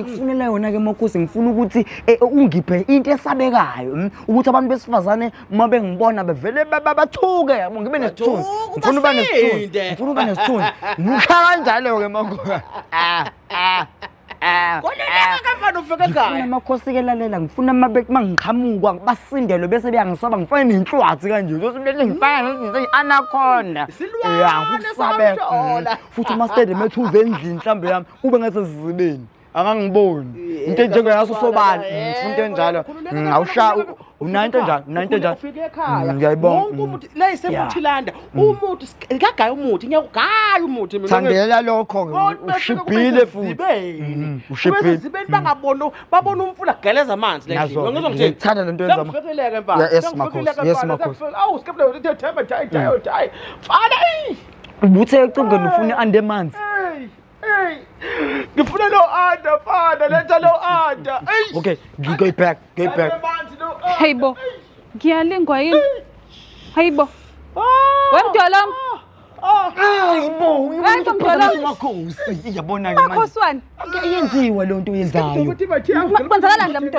Engikufunela yona ke makhosi, ngifuna ukuthi ungiphe into esabekayo, ukuthi abantu besifazane uma bengibona bevele bathuke, yabo, ngibe nesithunzi. Bathuke, Ngifuna uba nesithunzi. basinde. Ngifuna uba nesithunzi. Ngikhala kanjalo ke makhosi. Ah, ah, ah. Khululeka ke mfana, ufike Ngifuna ekhaya. amakhosi ke, lalela, ngifuna mangiqhamuka basindelwe bese beyangisaba, ngifane nenhlwathi kanje, bese ngifana anaconda. Isilwane Ya, ukusabeka. samhlola. Futhi umastende methuze endlini mhlambe yami ube ngathi sizibeni akangiboni, into enjengeyaso sobala. Ngifuna into enjalo. Awusha unayo into enjalo, unayo into enjalo. Ufike ekhaya. Ngiyayibonga. Wonke umuthi la isemuthilanda. Umuthi ngagaya umuthi, ngiyakugaya umuthi mina. Thandela lokho ke, Kodwa ushibhile futhi. Zibeni. Ushibhile. Zibeni bangabona, babona umfula geleza amanzi la Nazo, endlini. Ngizwa ngithini? ngithanda lento yenza Sengifikile-ke mfana. Yeah, yes, Sengifikile-ke Makhosi. Yes, mfana, Makhosi. sengifikile. Awu, skiple uthe themba tayi tayi tayi. Mfana, eyi. Ubuthe ecingweni ufuna i-ande manzi. Hey, hey. Ngifuna lo anda mfana, letha lo anda. Eyi. Okay, go back, go back. Amanzi lo. Hayibo. Ngiyalingwa yini? Hayibo. Wemntwana. Hayibo, Hayi, Mntwana. makhosi. Iyabona ke manje. Makhosi wani? Iyenziwa lonto oyenzayo. Kwenzakalani la mntwana?